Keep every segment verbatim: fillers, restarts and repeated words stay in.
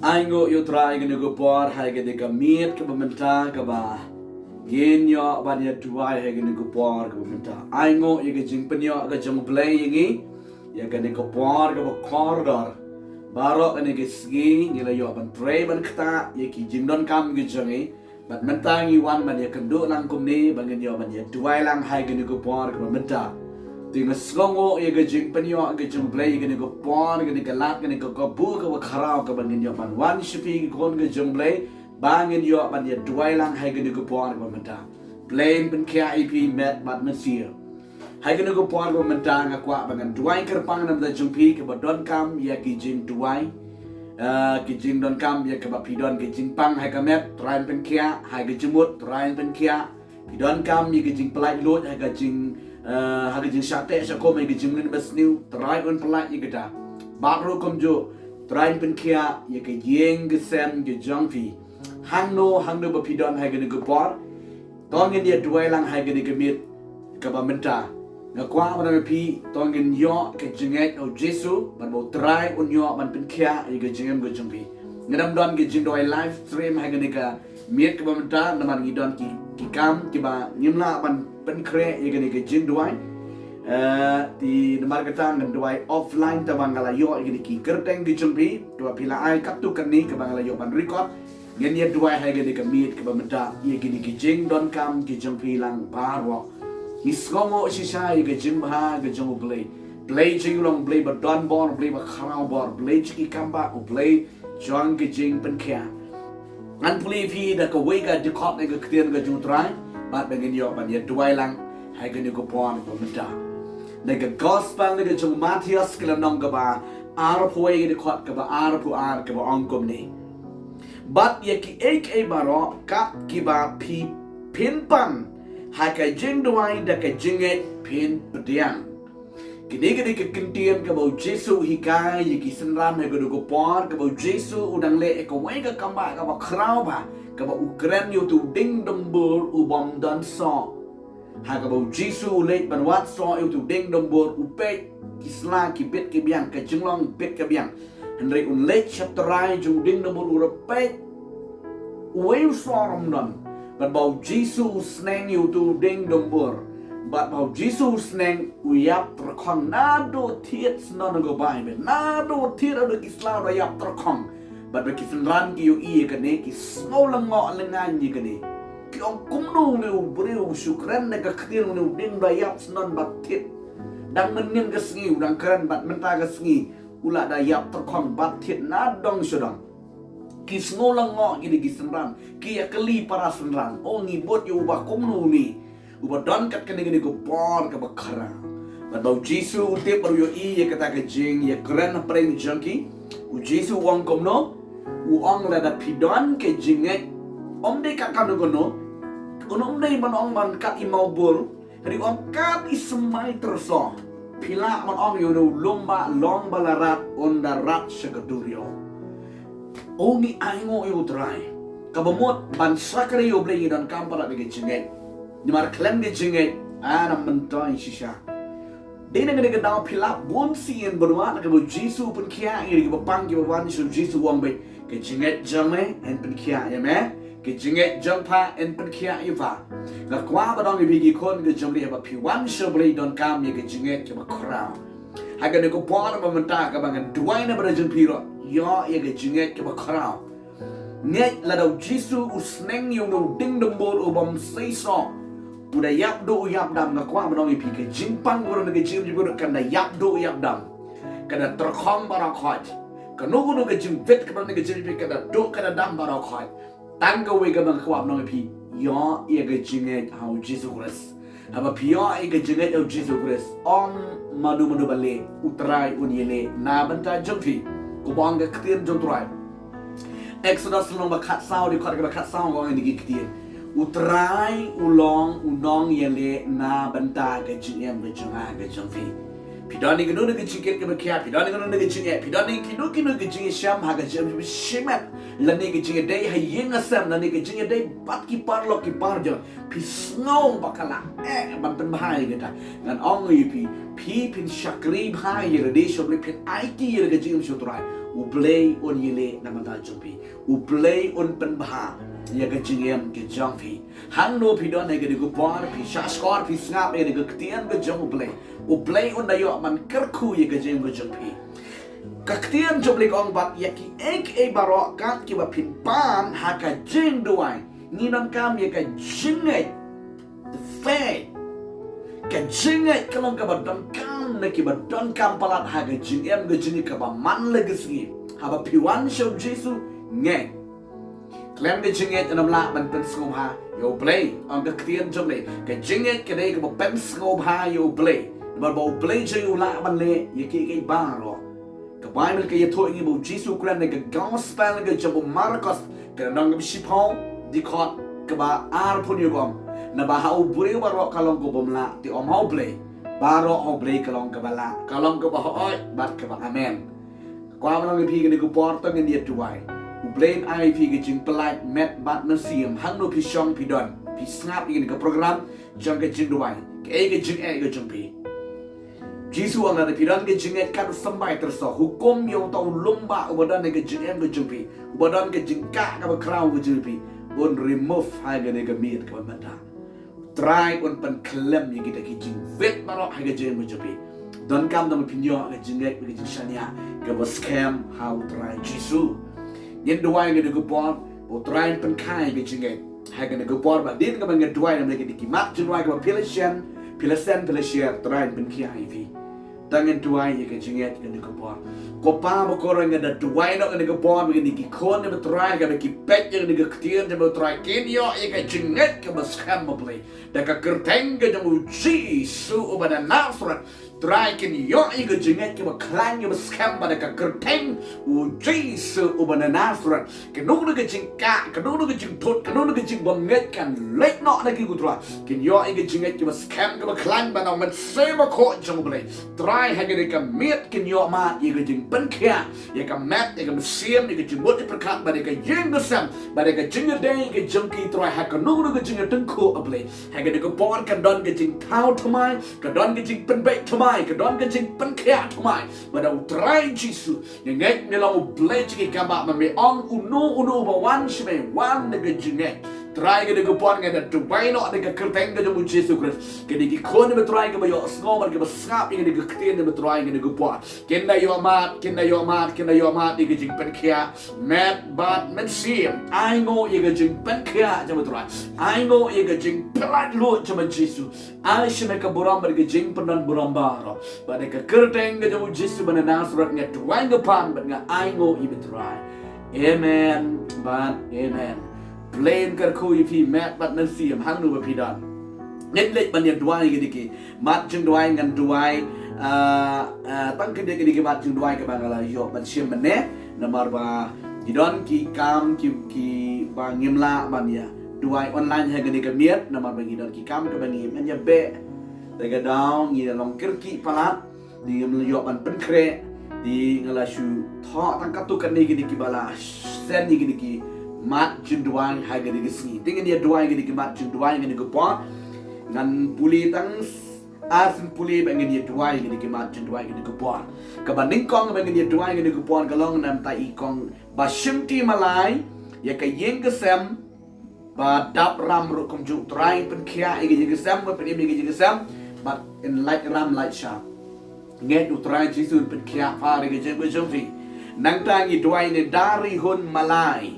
Ai nguh ïa u Trai kane ka por ha kane ka miet kaba mynta kaba ngin ïoh ban ïa duwai ha kane ka por kaba mynta. Ai nguh ïa ka jingpynïoh ka jong u Blei ïa ngi ïa kane ka por kaba kordor. Baroh kane ka sngi ngi la ïoh ban trei ban ktah ïa ki jingdonkam ki jong ngi. Bad mynta ngi wan ban ïa kynduh lang kumne ba ngin ïoh ban ïa duwai lang ha kane ka por kaba mynta. Te nga sngewnguh ïa ka jingpynïoh ka jong u Blei ïa kane ka por, kane ka lad, kane ka kabu kaba khraw kaba ngin ïoh ban wan sha phi ki khun ka jong u Blei ba ngin ïoh ban ïa duwai lang ha kane ka por kaba mynta. Blei un pynkhiah ïa phi met bad mynsiem. Ha kane ka por kaba mynta nga kwah ba ngan duwai kyrpang na bynta jong phi kiba donkam ïa ki jingduwai. Ah, ki jingdonkam ïa kaba phi don ki jingpang ha ka met, Trai un pynkhiah, ha ka jingmut, Trai un pynkhiah. Phi donkam ïa ki jingpyllait luid ha ka jing, ah, ha ka jingshah teh shah kum, ha ka jingmlien basniew, Trai un pyllait ïa kata. Bad ruh kumjuh, Trai un pynkhiah ïa ka ïing ka sem ka jong phi. Hangno hangno ba phi don ha kane ka por. To ngin ïa duwai lang ha kane ka miet kaba mynta. Nga kwah ban ong ïa phi, to ngin ïoh ka jingngeit ha u Jisu, bad ba u Trai un ïoh ban pynkhiah ïa ka jingim ka jong phi. Ngim don ka jingduwai live stream ha kane ka miet kaba mynta, namar ngi don ki, ki kam kiba ngim lah ban pynkhreh ïa kane ka jingduwai. Eh, te namar kata ngan duwai offline, te ba nga la ïoh ïa kine ki kyrteng ki jong phi, te ba phi la ai katto katne kaba nga la ïoh ban record. Ngin ïa duwai ha kane ka miet kaba mynta ïa kine ki jingdonkam ki jong phi lang baroh. Ngi sngewnguh shisha ïa ka jingbha ka jong u Blei. Blei jong ngi u long Blei ba don bor, Blei ba khraw bor, Blei jong ki kam bah, u Blei jong ka jingpynkhiah. Ngan pule ïa phi da kawei ka dkhot na ka ktien ka jong u Trai, bad ba ngin ïoh ban ïa duwai lang ha kane ka por kaba mynta. Na ka gospel na ka jong u Mathaios ka lynnong kaba arphew wei, ka dkhot kaba arphew ar, kaba ong kumne. Bad ïa kiei kiei baroh kat kiba phi, phin pan ha ka jingduwai da ka jingngeit phin pdiang. Kine, kine ki kyntien kaba u Jisu u hikai ïa ki synran ha kane ka por, kaba u Jisu u dang leh ïa kawei ka kam bah kaba khraw bah, kaba u kren ïa uto u dieng dumbur u bym don soh. Ha kaba u Jisu u leit ban wad soh ïa uto u dieng dumbur, u peit ki sla ki bit ki biang, ka jinglong bit ka biang. Hynrei un leit sha trai jong u dieng dumbur, u peit uwei u soh ruh ym don. Bad ba u Jisu u sneng ïa uto u dieng dumbur, bad ba u Jisu u sneng, u ïap tyrkhong. Naduh thied syndon ha ka bai bad naduh thied haduh ki sla u da ïap tyrkhong. Bad ba ki synran ki ïohi ïa kane, ki sngew lyngngoh lyngngain ïa kane. Ki ong, kumno une u briew u shu kren da ka ktien, une u dieng u da ïap syndon bad thied. Dang mynnin ka sngi u dang kren bad mynta ka sngi u la da ïap tyrkhong bad thied nadong shadong. Ki sngew lyngngoh kine ki synran, ki ïa kylli para synran, o, ngi bud ïa uba kumno une, uba don kat kane kane ka bor kaba khraw. Bad ba u Jisu u tip bad u ïohi ïa kata ka jingïakren hapdeng jong ki, u Jisu u ong kumno? U ong, lada phi don ka jingngeit, ym dei kat kano kano, un ym dei ban ong ban kat i mawbul, hynrei ong kat i smai tyrso. Phi lah ban ong ïa une u lum bah, long ba la rat, un da rat sha ka duriaw. O, ngi ainguh ïa u Trai. Kaba mut ban shakri ïa u Blei ngi donkam palat da ka jingngeit. Namar khlem ka jingngeit, ah, ngam myntoi shisha. Dei na kane ka daw phi lap bun sien ban wad na kaba u Jisu u pynkhiah ïa kiba pang kiba wan sha u Jisu, u ong beit, ka jingngeit jong me yn pynkhiah ïa me, ka jingngeit jong pha yn pynkhiah ïa pha. Nga kwah ban ong ïa phi ki khun ka jong u Blei, haba phi wan sha u Blei donkam ïa ka jingngeit kaba khraw. Ha kane ka por ba mynta kaba ngan duwai na bynta jong phi ruh, ïoh ïa ka jingngeit kaba khraw. Ngeit lada u Jisu u sneng ïa une u dieng dumbur u bym sei soh, u da ïap duh u ïap dam. Nga kwah ban ong ïa phi, ka jingpang kaba don ha ka jingim jong phi ruh kan da ïap duh ïap dam, kan da tyrkhong baroh khoit. Kano kano ka jingwit kaba don ha ka jingim jong phi kan da duh kan da dam baroh khoit. Tang kawei kaba nga kwah ban ong ïa phi, ïoh ïa ka jingngeit ha u Jisu Khrist. Haba phi ïoh ïa ka jingngeit ha u Jisu Khrist, ym mano mano ba leh, u Trai un ïaleh na bynta jong phi. Kumba ong ka ktien jong u Trai. Exodus lynnong ba khatsaw, dkhot kaba khatsaw, ka ong ïa kine ki ktien, u Trai u long u nongïaleh na bynta ka jingim ka jong nga ka jong phi. Phi don ïa kano kano ka jingkit kaba khia, phi don ïa kano kano ka jingeh, phi don ïa kino kino ka jingïashem ha ka jingim shimet, lane ka jingïadei ha ïing ha sem, lane ka jingïadei bad ki paralok ki parajor, phi sngew ba ka la eh ban pynbha ïa kata. Ngan ong ïa phi, phi phin shakri bha ïa lade sha U Blei, phin aiti ïa ka jingim sha U Trai, U Blei un ïaleh na ka bynta jong phi. U Blei un pynbha ïa ka jingim ka jong phi. Hangno phi don ha kane ka por, phi shahshkor, phi sngap ïa kane ka ktien ka jong U Blei, U Blei un da ïoh ban kyrkhu ïa ka jingim ka jong phi. Ka ktien jong U Blei ka ong, bad ïa kiei kiei baroh kat kiba phin pan ha ka jingduwai, ngi donkam ïa ka jingngeit, the faith. Ka jingngeit ka long kaba donkam na kiba donkam palat ha ka jingim ka jong ngi kaba man la ka sngi. Haba phi wan sha U Jisu, ngeit. Khlem ka jingngeit ngim lah ban pynsngewbha ïa U Blei. Ong ka ktien jong U Blei, ka jingngeit ka dei kaba pynsngewbha ïa U Blei, namar ba U Blei jong ngi u lah ban leh ïa kiei kiei baroh. Ka Baibl ka ïathuh ïa ngi ba U Jisu u kren ha ka gospel ka jong u Markos, ka lynnong kaba shiphew, dkhot kaba arphew hynñiew, ka ong, naba ha u briew baroh ka long kaba ym lah, te ym ha U Blei baroh ha U Blei ka long kaba lah, ka long kaba hooid bad kaba amen. Kwah ban ong ïa phi kane ka por, to ngin ïa duwai. U Blei un ai ïa phi ka jingpyllait met bad mynsiem hangno phi shong phi don, phi sngap ïa kane ka program jong ka jingduwai. Kaei ka jingeh ka jong phi? Jisu u ong, lada phi don ka jingngeit kat u symbai tyrso, hukum ïa uta u lum bah uba don ha ka jingim ka jong phi, uba don ka jingkah kaba khraw ka jong phi, un remove ha kane ka miet kaba mynta. U Trai un pynkhlem ïa kita ki jingwit baroh ha ka jingim ka jong phi. Donkam tang ba phin ïoh ka jingngeit, ka jingshaniah kaba skhem ha U Trai Jisu. Ngin duwai ha kane ka por ba U Trai un pynkha ïa ka jingngeit ha kane ka por, bad hadien kaba ngi duwai, namar kine ki mat jingduwai kaba phi la send, phi la send, phi la share, U Trai un pynkhiah ïa phi. To ngin duwai ïa ka jingngeit ha kane ka por. Ko Pa bakhuid, nga da duwai noh ha kane ka por ba kine ki khun jong me, Trai, kiba ki peit ïa kane ka ktien jong me, Trai, kin ïoh ïa ka jingngeit kaba skhem, A Blei, da ka kyrteng ka jong U Jisu uba na Nasareth. Trai, kin ïoh ïa ka jingngeit kaba khlaiñ kaba skhem, bad da ka kyrteng U Jisu uba na Nasareth, kano kano ka jingkah, kano kano ka jingthut, kano kano ka jingbymngeit kan leit noh na ki, ko Trai. Kin ïoh ïa ka jingngeit kaba skhem kaba khlaiñ ban ong, Mynsiem Bakhuid jong U Blei, Trai, ha kane ka miet kin ïoh mad ïa ka jingpynkhiah ïa ka met, ïa ka mynsiem, ïa ka jingmut jingpyrkhat, bad ïa ka ïing ka sem, bad ïa ka jingïadei ka jong ki, Trai, ha kano kano ka jingïatyngkhuh, A Blei. Ha kane ka por kan don ka jingthaw thymmai, ka don ka jingpynbeit thymmai, ka don ka jingpynkhiah thymmai. Bad da U Trai Jisu, nga ngeit me long U Blei jong ki, kumba me ong, uno uno uba wan sha me, wan da ka jingngeit. Trai, ha kane ka por nga da duwai noh ha ka kyrteng ka jong U Jisu Khrist, kine ki khun jong me, Trai, kiba ïohsngew bad kiba sngap ïa kane ka ktien jong me, Trai, ha kane ka por, kin da ïoh mad, kin da ïoh mad, kin da ïoh mad ïa ka jingpynkhiah met bad mynsiem. Ai nguh ïa ka jingpynkhiah jong me, Trai. Ai nguh ïa ka jingpynlait luid jong me, Jisu. Ai sha me ka burom bad ka jingpyndonburom baroh. Bad ha ka kyrteng ka jong U Jisu uba na Nasareth nga duwai, nga pan bad nga ai nguh ïa me, Trai. Amen bad amen. Blei un kyrkhu ïa phi met bad mynsiem hangno ba phi don. Ngin leit ban ïa duwai ïa kine ki mat jingduwai, ngan duwai, ah, ah, tang kine, kine ki mat jingduwai kiba nga la ïoh ban shim mynne, namar ba ki don ki kam ki, kiba ngim lah ban ïa duwai online ha kane ka miet, namar ba ki don ki kam kiba ngim ïa beh. Te ka daw ngi la long kyrkieh palat, te ngim ïoh ban pynkhreh, te nga la shu thoh tang katto katne kine kiba la send ïa kine ki mat jingduwai ha kane ka sngi. Te ngin ïa duwai ïa kine ki mat jingduwai ha kane ka por. Ngan pule tang arsien pule bad ngin ïa duwai ïa kine ki mat jingduwai ha kane ka por. Kaba nyngkong ba ngin ïa duwai ha kane ka por ka long na ka bynta i kong Bashimti Malai, ïa ka ïing ka sem ba dap ram ruh kumjuh. Trai pynkhiah ïa ka ïing ka sem, ba pynim ïa ka ïing ka sem, bad yn lait ram lait shap. Ngeit U Trai Jisu un pynkhiah pha ïa ka jingim ka jong phi. Nangta ngi duwai ïa i Darihun Malai,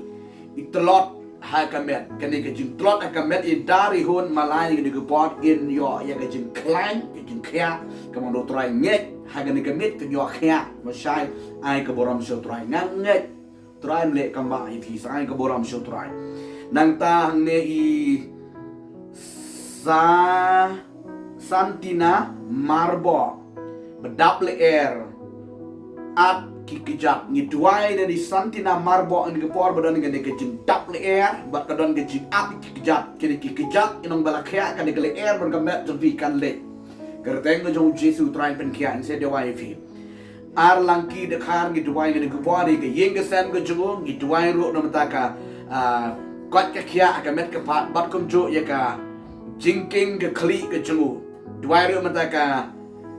i tlot ha ka met. Kane ka jingtlot ha ka met i Darihun Malai, kane ka por in ïoh ïa ka jingkhlaiñ, ka jingkhiah, ka mon U Trai. Ngeit ha kane ka met kan ïoh khiah. Mashai, ai ka burom sha U Trai. Nga ngeit Trai un leh kambah ïa phi. Sa ai ka burom sha U Trai. Nangta hangne i Sa Santina Marbo, ba dap lyer at ki kjat. Ngi duwai ïa i Santina Marbo ha kane ka por ba don kane ka jingdap lyer bad ka don ka jingat ki kjat. Kine ki kjat i nong ba la khiah, kane ka lyer bad ka met jong phi kan leit. Kyrteng ka jong u Jisu Trai pynkhiah, ngi sa duwai ïa phi. Arlangki dkhar, ngi duwai ïa kane ka por ïa ka ïing ka sem ka jong u, ngi duwai ruh na bynta ka, ah, koit ka khiah, ka met ka phad, bad kumjuh ïa ka jingkieng ka khlieh ka jong u. Duwai ruh na bynta ka,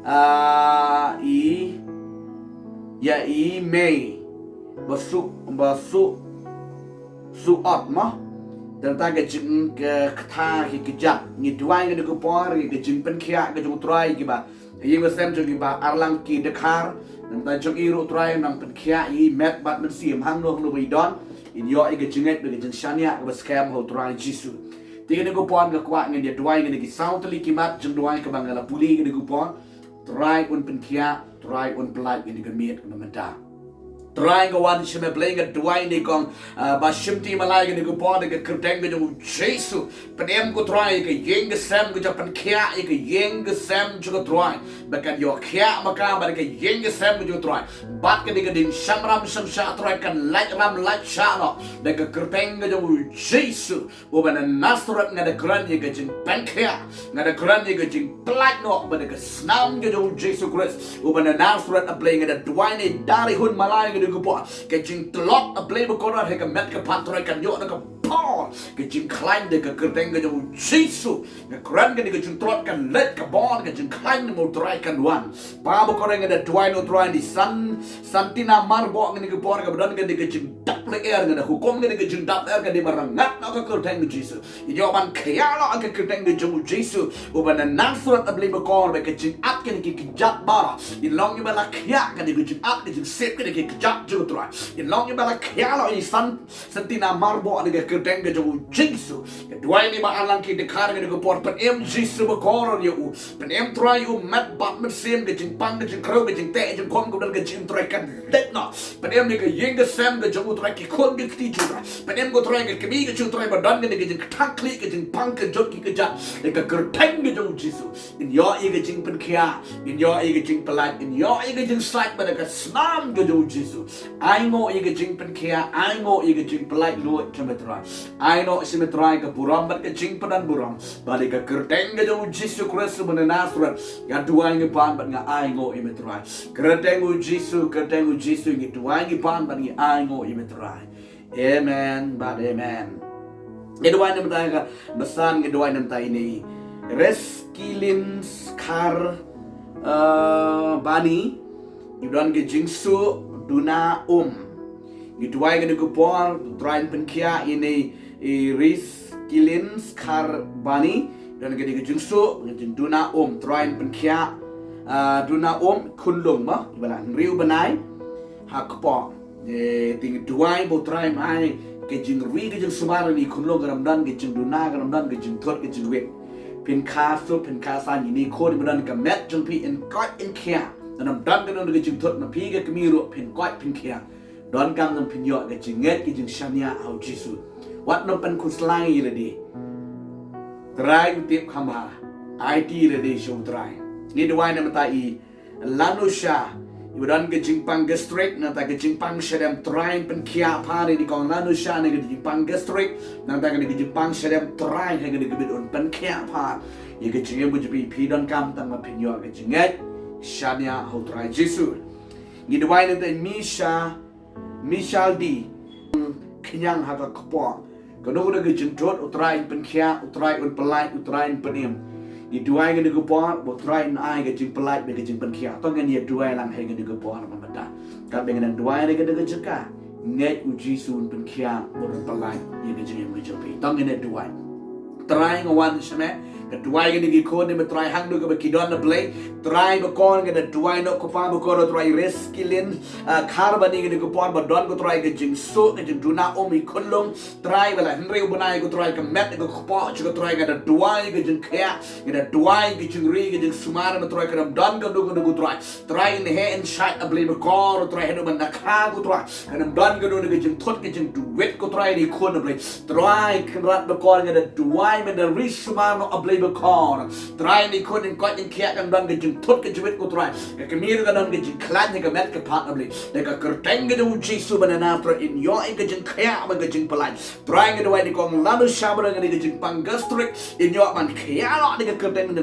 ah, i, ïa i mei, ba suk, ba suk, suk ot mo. Tang ta ka jing, ka kata ki kjat. Ngi duwai ïa kane ka por ïa ka jingpynkhiah ka jong u Trai, kiba ha ïing ha sem jong ki ba arlangki dkhar. Nangta jong i ruh Trai, nang pynkhiah ïa i met bad mynsiem hangno hangno ba i don. In ïoh ïa ka jingngeit bad ka jingshaniah kaba skhem ha u Trai Jisu. Te kane ka por nga kwah ngin ïa duwai ïa kine ki saw tylli ki mat jingduwai kaba nga la pule ïa kane ka por. Trai un pynkhiah, Trai un pyllait ïa kane ka miet kaba mynta. Trai nga wan sha me Blei, nga duwai ïa kine kong, ah, ba shim ti malai ïa kane ka por da ka kyrteng ka jong u Jisu. Pynim ko Trai ïa ka ïing ka sem ka jong, pynkhiah ïa ka ïing ka sem jong u Trai. Ba kan ïoh khiah ma ka bad ka ïing ka sem ka jong u Trai. Bad kane ka ding sham ram sham shah Trai kan lait ram lait shah noh da ka kyrteng ka jong u Jisu uba na Nasareth. Nga da kren ïa ka jingpynkhiah, nga da kren ïa ka jingpyllait noh ba da ka snam ka jong u Jisu Khrist uba na Nasareth, A Blei. Nga da duwai ne da ri hun malai ïa kane ka por, ka jingtlot, A Blei bakordor, ha ka met ka phad Trai kan ïoh da ka bor ka jingkhlaiñ da ka kyrteng ka jong u Jisu. Nga kren kane ka jingtlot kan leit ka bor, ka jingkhlaiñ na u Trai kan wan. Pa bakordor, nga da duwai na u Trai, na i San, Santina Marboh, kane ka por kaba don kane ka jingdap lyer, nga da hukum kane ka jingdap lyer kan dei ban rangad na ka kyrteng u Jisu. In ïoh ban khiah noh ha ka kyrteng ka jong u Jisu uba na Nasareth, A Blei bakordor, ba ka jingat kane ki kjat baroh in long iba la khiah, kane ka jingat, ka jingsep kane ki kjat jong u Trai in long iba la khiah noh, i San Santina Marboh, ha ka kyrteng ka jong u Jisu. Nga duwai ne ba arlangki dkhar kane ka por, pynim Jisu bakordor ïa u. Pynim Trai ïa u met bad mynsiem, ka jingpang, ka jingkhrew, ka jingteh, ka jingkhum, ka don ka jingim Trai kan leit noh. Pynim ïa ka ïing ka sem ka jong u Trai, ki khun ki kti jong u Trai. Pynim ko Trai ka kmie ka jong u Trai ba don kane ka jingkthang khlieh, ka jingpang, ka jot ki kjat, ïa ka kyrteng ka jong u Jisu. In ïoh ïa ka jingpynkhiah, in ïoh ïa ka jingpyllait, in ïoh ïa ka jingslait ba da ka snam ka jong u Jisu. Ai nguh ïa ka jingpynkhiah, ai nguh ïa ka jingpyllait lut sha me Trai. Ai noh sha me Trai ka burom bad ka jingpyndonburom. Ba da ka kyrteng ka jong u Jisu Khrist uba na Nasareth, nga duwai, nga pan bad nga ai nguh ïa me Trai. Kyrteng u Jisu, kyrteng u Jisu, ngi duwai, ngi pan bad ngi ai nguh ïa me Trai. Amen bad amen. Ngi duwai na bynta ka basan, ngi duwai na bynta ine i Reskilin Skar, eh, Bani. Ngi don ka jingsuk duna um. Ngi duwai kane ka por, Trai un pynkhiah ine i Reskilin Skar Bani. Ngi don kane ka jingsuk, ka jingduna um, Trai un pynkhiah, ah, duna um, khunlung mo, iba la hynriew bnai ha kpoh. Eh, te ngi duwai ba u Trai un ai ka jingri ka jingsumar ïa i khunlung, kan ym don ka jingduna, kan ym don ka jingthut ka jingwit. Phin kha suk, phin kha saiñ, ine i khun iba don ka met jong phi in koit in khiah. Kan ym don kano kano ka jingthut, ma phi ka kmie ruh phin koit phin khiah. Donkam nang phin ïoh ka jingngeit ka jingshaniah ha u Jisu. Wat nang pynkhuslai ïa lade. Trai u tip kham bha. Aiti ïa lade sha u Trai. Ngi duwai na bynta i Lanusha, iba don ka jingpang gastric, nangta ka jingpang shadem, Trai un pynkhiah pha ïa i kong Lanusha na ka jingpang gastric, nangta ka jingpang shadem, Trai ha kane ka miet un pynkhiah pha ïa ka jingim ka jong phi. Phi donkam tang ba phin ïoh ka jingngeit shaniah ha u Trai Jisu. Ngi duwai na bynta i Misha Michal D. Khñiang ha ka kpoh. Kano kano ka jingthut, u Trai un pynkhiah, u Trai un pyllait, u Trai un pynim. Ngi duwai kane ka por ba u Trai un ai ka jingpyllait bad ka jingpynkhiah. To ngin ïa duwai lang ha kane ka por mynta. Katba ngin duwai ha kane ka jaka, ngeit u Jisu un pynkhiah bad un pyllait ïa ka jingim ka jong phi. To ngin ïa duwai. Trai nga wan sha me, nga duwai kine ki khun, me Trai, hangno kaba ki don, A Blei. Trai bakordor, nga da duwai noh, ko Pa bakordor, Trai, Reskilin, ah, Kharbani, kine ki por ba don, ko Trai, ka jingsuk, ka jingduna um i khunlung. Trai, ba la hynriew bnai, ko Trai, ka met ka kpoh, ko Trai, nga da duwai ka jingkhiah, nga da duwai ka jingri, ka jingsumar, me Trai, kan ym don kano kano, ko Trai. Trai, in heh in shait, A Blei bakordor, Trai, haduh ban da kha, ko Trai. Kan ym don kano kano ka jingthut ka jingduwit, ko Trai, ïa i khun, A Blei. Trai Kynrad bakordor, nga da duwai, me da ri sumar noh, A Blei Kor. Trai, ngi khun ngi koit ngi khiah kan don ka jingthut ka jingwit ko Trai. Ka kmie kan don ka jingkhlaiñ ha ka met ka phad, A Blei. Da ka kyrteng ka jong u Jisu ba na Nasareth, ngi ïoh ïa ka jingkhiah bad ka jingpyllait. Trai, nga duwai ïa kong Lanu Shabra, kane ka jingpang gastric, ngi ïoh ban khiah noh da ka kyrteng ka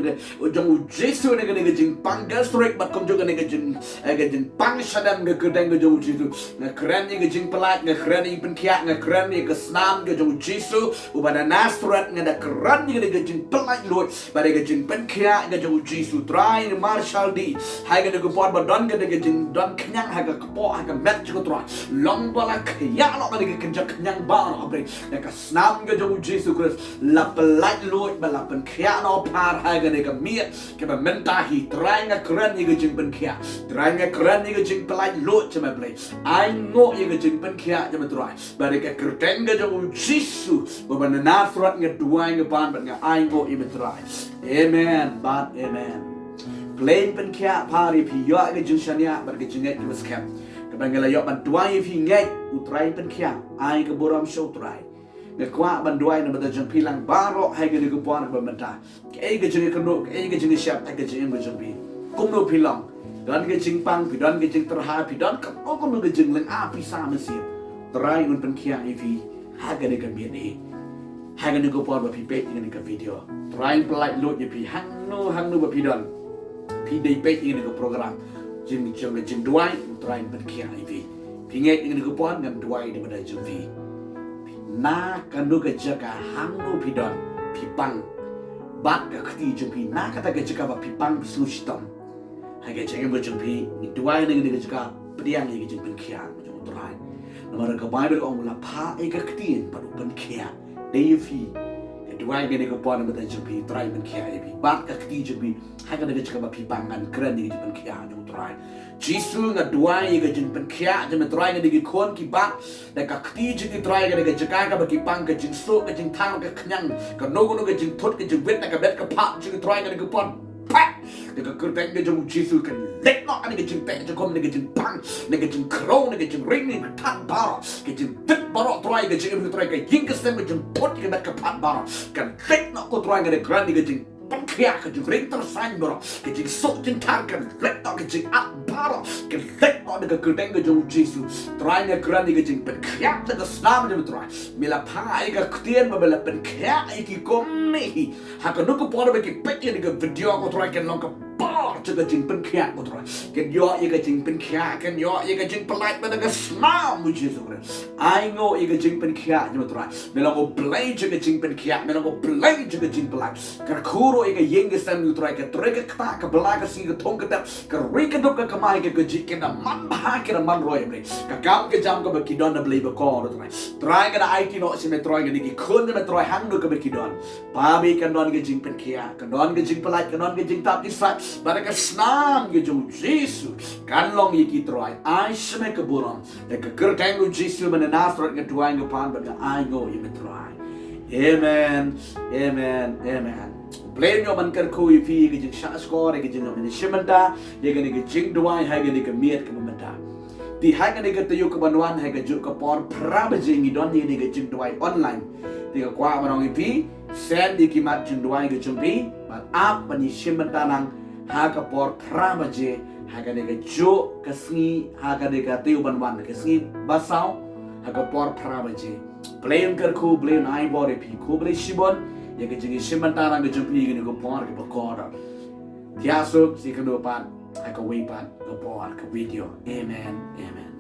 jong u Jisu, kane ka jingpang gastric bad kumjuh kane ka jing, eh, ka jingpang shadem, da ka kyrteng ka jong u Jisu. Nga kren ïa ka jingpyllait, nga kren ïa ka jingpynkhiah, nga kren ïa ka snam ka jong u Jisu uba na Nasareth, nga da kren ïa ka jingpyllait luid bad ïa ka jingpynkhiah ka jong u Jisu. Trai, marshal di ha kane ka por ba don kane ka jingdon khñiang ha ka kpoh, ha ka met jong ka Trai. Long ba la khiah noh kane ka kynja khñiang baroh, A Blei. Da ka snam ka jong u Jisu Khrist, la pyllait luid bad la pynkhiah noh phar ha kane ka miet kaba mynta hi. Trai, nga kren ïa ka jingpynkhiah. Trai, nga kren ïa ka jingpyllait luid, A Blei. Ainguh ïa ka jingpynkhiah, A Trai. Bad da ka kyrteng ka jong u Jisu uba na Nasareth nga duwai, nga pan bad nga ainguh, A Trai. Amen bad amen. Blei pynkhiah phar ïa phi, ïoh ka jingshaniah bad ka jingngeit kaba skhem. Kaba nga la ïoh ban duwai ïa phi, ngeit, U Trai pynkhiah, ai ka burom sha U Trai. Nga kwah ban duwai na ka bynta jong phi lang baroh ha kane ka por kaba mynta. Kaei ka jingkynnoh, kaei ka jingshep ha ka jingim ka jong phi. Kumno phi long, don ka jingpang, phi don ka jingtyrha, phi don kumno kumno ka jinglynga pisa mynsiem, Trai un pynkhiah ïa phi ha kane ka miet hi. Ha kane ka por ba phi peit ïa kane ka video, Trai pyllait luid ïa phi hangno hangno ba phi don. Phi dei peit ïa kane ka program Jing Jong Ka Jingduwai, U Trai pynkhiah ïa phi. Phi ngeit ïa kane ka por, ngan duwai na ka bynta jong phi. Na kano ka jaka hangno phi don, phi pang, bad ka kti jong phi na kata ka jaka ba phi pang, phi sngewshitom ha ka jingim ka jong phi, ngi duwai na kane ka jaka, pdiang ïa ka jingpynkhiah ka jong U Trai. Namar ka Baibl ka ong, la phah ïa ka ktien bad u pynkhiah. Dei ïa phi, ngi duwai kane ka por na ka bynta jong phi, Trai pynkhiah ïa phi bad ka kti jong phi ha kane ka jaka ba phi pang, ngan kren ïa ka jingpynkhiah jong U Trai. Jisu, nga duwai ïa ka jingpynkhiah jong Me Trai, kane ki khun ki bat, da ka kti jong ki Trai, kane ka jaka kaba ki pang, ka jingsuk, ka jingthang, ka khñiang, kano kano ka jingthut ka jingwit na ka met ka phad jong ki Trai, kane ka por, pat da ka kyrteng ka jong u Jisu, kan leit noh kane ka jingteh jingkhum, kane ka jingpang, kane ka jingkhrew, kane ka jingring, kane ka jingthat baroh, ka jingtip baroh Trai, ka jingim Trai, ka ïing ka sem, ka jingthut ka met ka phad baroh, kan leit noh ko Trai, kane ka kren, kane ka jing pynkhiah, ka jingring tyrsain baroh, ka jingsuk jingthang, kan leit noh, ka jingat baroh kan leit noh da ka kyrteng ka jong u Jisu. Trai, nga kren ïa ka jingpynkhiah da ka snam jong Me Trai. Me la phah ïa ka ktien ba Me la pynkhiah ïa ki kumne hi. Ha kano ka por ba ki peit ïa kane ka video ko Trai, kan long ka por jong ka jingpynkhiah ko Trai. Kan ïoh ïa ka jingpynkhiah, kan ïoh ïa ka jingpyllait bad da ka snam u Jisu Khrist. Ainguh ïa ka jingpynkhiah jong Me Trai. Me long U Blei jong ka jingpynkhiah, Me long U Blei jong ka jingpyllait. Kyrkhu ruh ïa ka ïing ka sem U Trai, ka trei ka ktah, ka bylla ka sngi, ka thung ka tep, ka ri ka duk, ka kamai ka kajih, ki da man bha, ki da man roi, A Blei. Ka kam ka jam kaba ki don, A Blei bakordor Trai. Trai, nga da aiti noh sha Me Trai kine ki khun jong Me Trai hangno kaba ki don. Ba Me kan don ka jingpynkhiah, kan don ka jingpyllait, kan don ka jingtap jingsaid bad da ka snam ka jong u Jisu. Kan long ïa ki Trai, ai sha Me ka burom. Da ka kyrteng u Jisu ba na Nasareth nga duwai, nga pan bad nga ainguh ïa Me Trai. Amen. Amen. Amen. Blei un ïoh ban kyrkhu ïa phi ïa ka jingshah shkor, ïa ka jingïoh ban ïashim bynta ïa kane ka jingduwai ha kane ka miet kaba mynta. Te ha kane ka taïew kaban wan ha kajuh ka por phra baje ngi don ïa kane ka jingduwai online. Te nga kwah ban ong ïa phi, send ïa ki mat jingduwai ka jong phi bad ap ban ïashim bynta lang ha ka por phra baje ha kane kajuh ka sngi, ha kane ka taïew ban wan, ka sngi Basaw ha ka por phra baje. Blei un kyrkhu, Blei un ai bor ïa phi. Khublei shibun ïa ka jingïashim bynta lang ka jong phi ïa kane ka por kaba kordor. Thiah suk, sa ïakynduh pat ha kawei pat ka por, ka video. Amen. Amen.